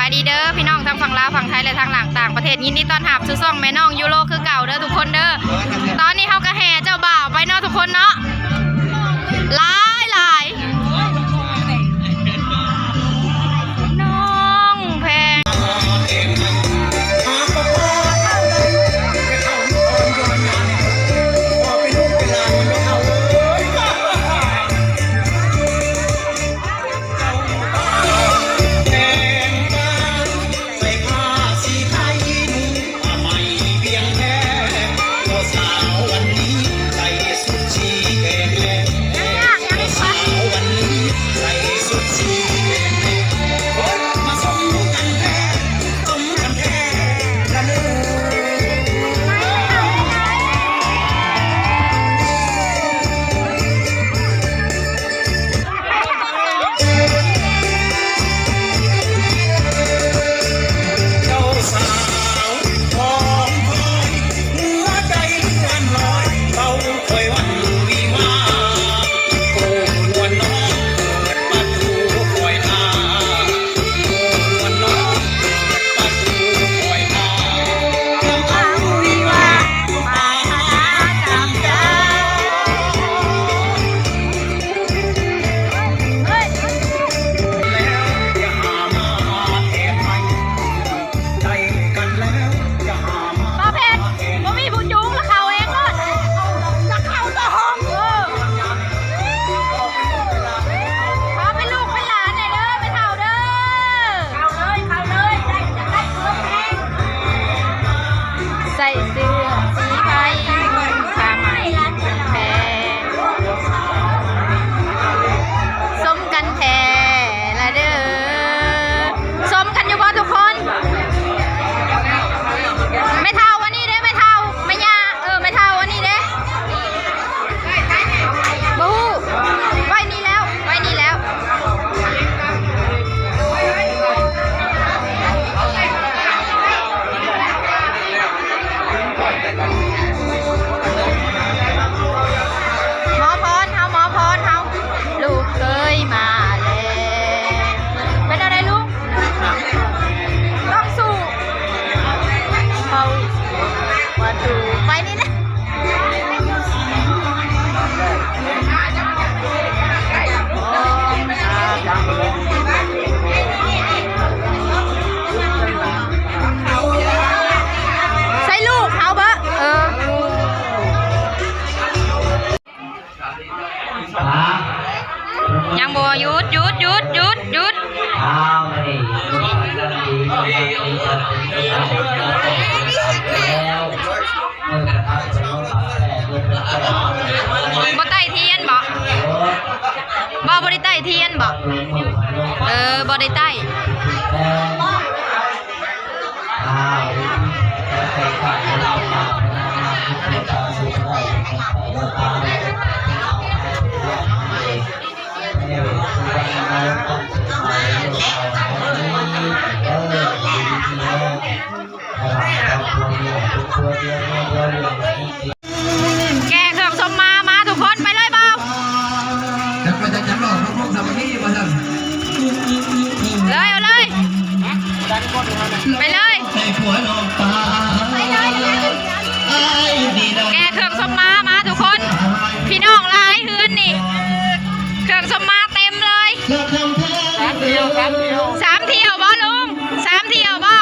ສະບາຍດີເດີພີ່ນ້ອງ ທັງຝັ່ງລາວ ຝັ່ງໄທ ແລະ ທາງຕ່າງປະເທດ. ຍິນດີຕ້ອນຮັບສູ່ຊ່ອງແມ່ນ້ອງຢູໂຣຄືເກົ່າເດີທຸກຄົນເດີ. ຕອນນີ້ເຮົາກໍແຫ່ເຈົ້າບ່າວໄປເນາະທຸກຄົນເນາະ. ຫຼາຍໆ ນ້ອງແພງ. ບໍ່ເຜັດ ບໍ່ມີຜູ້ຈູງ ລະເຂົ້າເອງໂລດ ລະເຂົ້າຕໍ່ຫ້ອງ. ເອີ ຂໍເປັນລູກເປັນຫຼານແດ່ເດີ ແມ່ເຖົ້າເດີ. ເຂົ້າເລີຍ ເຂົ້າເລີຍ ໄດ້ ຢາກໄດ້ຜົວແພງ. ໃສ່ເສື້ອສີໄພ ຜ້າໄໝແພງ ສົມກັນແທ້ລະເດີ. ສົມກັນຢູ່ບໍ່ທຸກຄົນ? ແມ່ເຖົ້າອັນນີ້ເດ້ ແມ່ເຖົ້າ ແມ່ຍ່າ ເອີ ແມ່ເຖົ້າອັນນີ້ເດ້. ບໍ່ຮູ້ ໄວ້ນີ້ແລ້ວ ໄວ້ນີ້ແລ້ວ. ໝໍພອນເຮົາ ໝໍພອນເຮົາ ລູກເຂີຍມາແລ້ວ. ເປັນແນວໃດລູກ? ຕ້ອງສູ້ ເຂົ້າປະຕູ ໄປນີ້ນະ. ໃສ່ລູກເຮົາເບິ່ງ ເອີ. ຍັງບໍ່ ຢຸດ ຢຸດ ຢຸດ ຢຸດ ຢຸດ. ອ້າວ ມານີ້ ບໍ່ໄຕ້ທຽນບໍ? ບໍ່ ບໍ່ໄດ້ໄຕ້ທຽນບໍ? ເອີ ບໍ່ໄດ້ໄຕ້. ແກ່ເຄື່ອງສົມມາ ມາທຸກຄົນ ໄປເລີຍບ່າວ. ເລີຍ ເອົາເລີຍ ໄປເລີຍ. ແກ່ເຄື່ອງສົມມາ ມາທຸກຄົນ ພີ່ນ້ອງຫຼາຍເຮືອນນີ້ ເຄື່ອງສົມມາເຕັມເລີຍ. ສາມຖ້ຽວ ສາມຖ້ຽວບໍລຸງ? ສາມຖ້ຽວບໍ?